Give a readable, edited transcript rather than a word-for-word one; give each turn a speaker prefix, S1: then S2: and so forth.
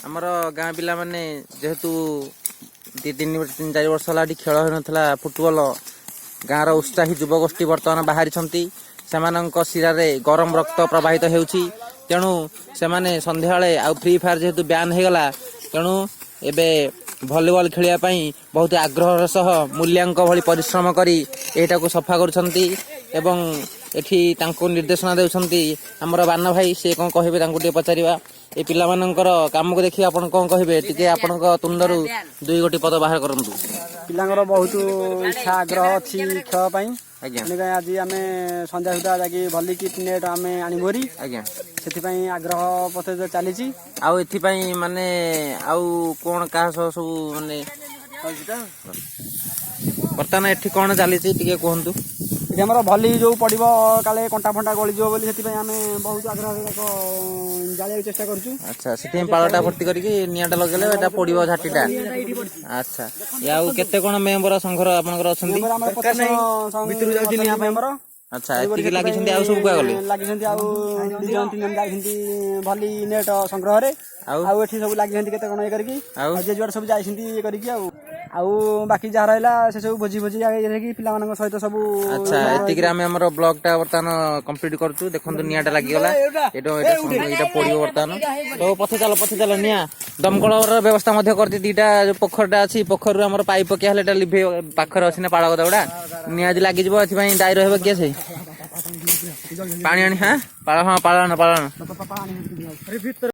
S1: ଆମର ଗାଁ ପିଲାମାନେ ଯେହେତୁ 2 3 3 4 ବର୍ଷ ହେଲା ଏଠି ଖେଳ ହୋଇନଥିଲା ଫୁଟବଲ, ଗାଁର ଉତ୍ସାହୀ ଯୁବଗୋଷ୍ଠୀ ବର୍ତ୍ତମାନ ବାହାରିଛନ୍ତି। ସେମାନଙ୍କ ଶିରାରେ ଗରମ ରକ୍ତ ପ୍ରବାହିତ ହେଉଛି। ତେଣୁ ସେମାନେ ସନ୍ଧ୍ୟାବେଳେ ଆଉ ଫ୍ରି ଫାୟାର ଯେହେତୁ ବ୍ୟାନ୍ ହେଇଗଲା, ତେଣୁ ଏବେ ଭଲିବଲ ଖେଳିବା ପାଇଁ ବହୁତ ଆଗ୍ରହର ସହ ମୂଲିଆଙ୍କ ଭଳି ପରିଶ୍ରମ କରି ଏଇଟାକୁ ସଫା କରୁଛନ୍ତି ଏବଂ ଏଠି ତାଙ୍କୁ ନିର୍ଦ୍ଦେଶନା ଦେଉଛନ୍ତି ଆମର ବାନ ଭାଇ। ସେ କ'ଣ କହିବେ, ତାଙ୍କୁ ଟିକେ ପଚାରିବା। ଏ ପିଲାମାନଙ୍କର କାମକୁ ଦେଖି ଆପଣ କ'ଣ କହିବେ? ଟିକେ ଆପଣଙ୍କ ତୁଣ୍ଡରୁ ଦୁଇ ଗୋଟି ପଦ ବାହାର କରନ୍ତୁ।
S2: ପିଲାଙ୍କର ବହୁତ ଇଚ୍ଛା, ଆଗ୍ରହ ଅଛି ଖେଳ ପାଇଁ। ସେଥିପାଇଁ ଆଜି ଆମେ ସନ୍ଧ୍ୟା ସୁଦ୍ଧା ଯାଇକି ଭଲି କିଟ୍, ନେଟ୍ ଆମେ ଆଣିବୁ ଭାରି। ସେଥିପାଇଁ ଆଗ୍ରହ ପ୍ରଚଳିତ ଚାଲିଛି।
S1: ଆଉ ଏଥିପାଇଁ ମାନେ ଆଉ କ'ଣ କାହା ସହ ସବୁ ମାନେ ବର୍ତ୍ତମାନ ଏଠି କ'ଣ ଚାଲିଛି, ଟିକେ କୁହନ୍ତୁ।
S2: ଏଠି ଆମର ଭଲି ଯୋଉ ପଡିବ, କାଳେ କଣ୍ଟା ଫଣ୍ଟା ଗଳିଯିବ ବୋଲି ସେଥିପାଇଁ ଆମେ ବହୁତ ଆଗ୍ରହ ଯାକ ଜାଳିବାକୁ ଚେଷ୍ଟା କରୁଛୁ।
S1: ଆଚ୍ଛା, ସେଥିପାଇଁ ପାଳଟା ଭର୍ତ୍ତି କରିକି ନିଆଁଟା ଲଗେଇଲେ ଏଟା ପୋଡିବ ଝାଟିଟା। ଆଚ୍ଛା, ଆଉ କେତେ କ'ଣ ମେମ୍ବର ସଂଘର ଆପଣଙ୍କର ଅଛନ୍ତି?
S2: ମେମ୍ବର ଆମର 50 ମେମ୍ବର।
S1: ଆଚ୍ଛା, ଏତିକି ଲାଗିଛନ୍ତି, ଆଉ ସବୁ କୁଆ ଗଲେ?
S2: ଲାଗିଛନ୍ତି, ଆଉ ଦି ଜଣ ତିନି ଜଣ ଯାଇଛନ୍ତି ଭଲି ନେଟ୍ ସଂଗ୍ରହରେ।
S1: ଆଉ?
S2: ଆଉ ଏଠି ସବୁ ଲାଗିଛନ୍ତି କେତେ କଣ ଇଏ କରିକି।
S1: ଆଉ?
S2: ଆଉ ଯିଏ ଯୁଆଡେ ସବୁ ଯାଇଛନ୍ତି ଇଏ କରିକି, ଆଉ ଆଉ ବାକି ଯାହା ରହିଲା ସେ ସବୁ ଭୋଜି ଭୋଜି ହେଇକି ପିଲାମାନଙ୍କ ସହିତ ସବୁ।
S1: ଆଚ୍ଛା, ଏତିକିରେ ଆମେ ଆମର ବ୍ଲଗ ଟା ବର୍ତ୍ତମାନ କମ୍ପ୍ଲିଟ କରୁଛୁ। ଦେଖନ୍ତୁ, ନିଆଁଟା ଲାଗିଗଲା। ଏଇଟା ପୋଡିବ ବର୍ତ୍ତମାନ। ସବୁ ପଛେ ଚାଲ, ପଛେ ଚାଲ। ନିଆଁ ଦମକଳର ବ୍ୟବସ୍ଥା ମଧ୍ୟ କରିଛି। ଦିଟା ଯୋଉ ପୋଖରୀଟା ଅଛି, ପୋଖରୀରୁ ଆମର ପାଇପ୍ ପକିଆ ହେଲେ ଏଟା ଲିଭେଇ। ପାଖରେ ଅଛି ନା ପାଳ ଗଦା ଗୁଡା, ନିଆଁ ଯଦି ଲାଗିଯିବ ଏଥିପାଇଁ ଦାୟୀ ରହିବ କିଏ? ସେଇ ପାଣି ଆଣି, ହଁ ପାଳ, ହଁ ପାଳ ଆଣ, ପାଳ ଆଣ।